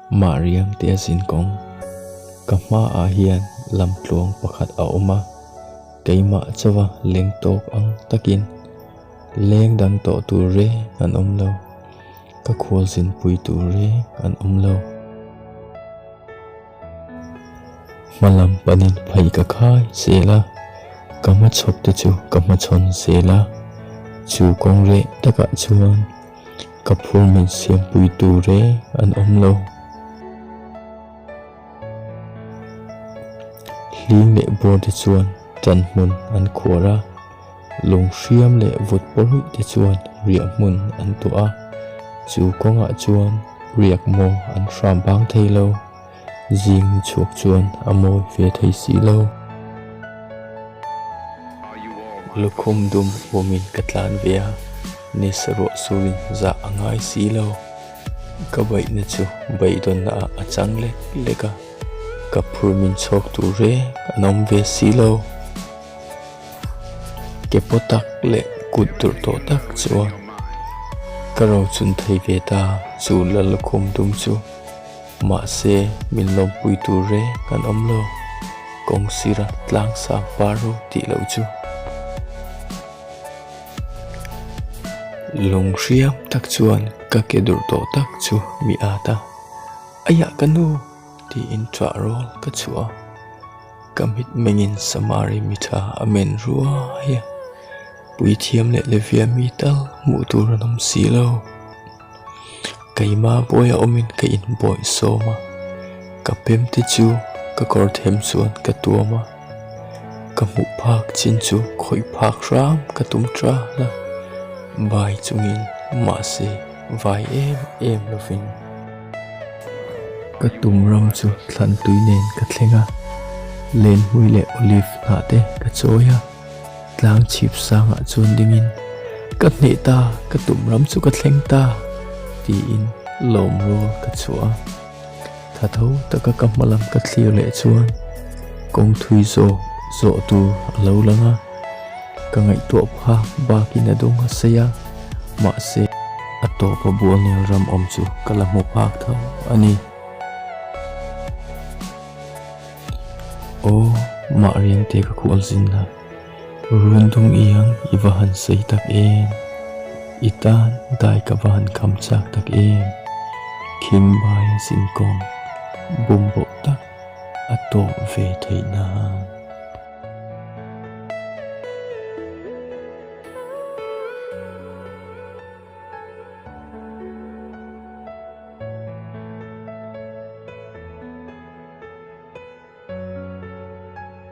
Mah riangte a zin kawng. Ka hmaah hian lamtluang pakhat a awm a, keimah chauha leng tawk ang takin leng dang tawh tur reng an awm lo, ka khualzin pui tur reng an awm lo. Hmalam panin phei ka khai zel a, ka hmachhawp te chu ka hmachhawn zel a, chu kawng reh takah chuan ka phur min siampui tur reng an awm lo. Hling leh bawr te chuan ṭan hmun an khuar a, lung hriam leh vut pawlhuih te chuan riah hmun an tuah a, chu kawngah chuan riak maw an hram bang thei lo. Zing ni chhuak chuan a mawi ve thei si lo. Lukhum dum awmin ka tlan ve a, nisa ruah surin zah a ngai si lo. Ka baihna chu beidawnna ah a chang lek lek a, ka phur min chhawk tur reng an awm ve si lo. Ke paw tak leh kut durh tawh tak chuan ka ro chun thei ve ta chu la lukhum dum chu. Mahse min lawmpui tur reng an awm lo, kawng sira tlang sang par ro tih loh chu. Lung hriam tak chuan ka ke durh tawh tak chu mi at a, Aiah ka nu! tiin ṭah rawl ka chhuah a, ka mitmengin Samari mi ṭha a men ruai a, puithiam leh Levia mi tal hmuh tur an awm si lo. Keima buaia awmin ka inbawih sawm a, ka pem te chu ka kawr them chuan ka tuam a. Ka hmuh phak chin chu khawih phak hram ka tum tral a, bai chungin mahse vai em em lovin. Ka tum ram chu thlan tui nen ka thleng a, lenhmui leh olive hnah te ka chawi a, tlang chhip sangah chuan dingin ka hneh ta, ka tum ram chu ka thleng ta tiin lawm rual ka chhuah a. Tha tho taka ka hma lam ka thlir leh chuan kawng thui zawk zawh tur a lo lang a, ka ngaihtuah phak bakin a dawng a sei a, mahse a tawpa bualnel ram awm chu ka la hmu phak tho a ni. Aw, mah riangte ka khual zin la, rundung iang i va han sei tak em? I tan dai ka va han kham chak tak em? Khingbai a zin kawng bumboh tak a tawp ve theih nan.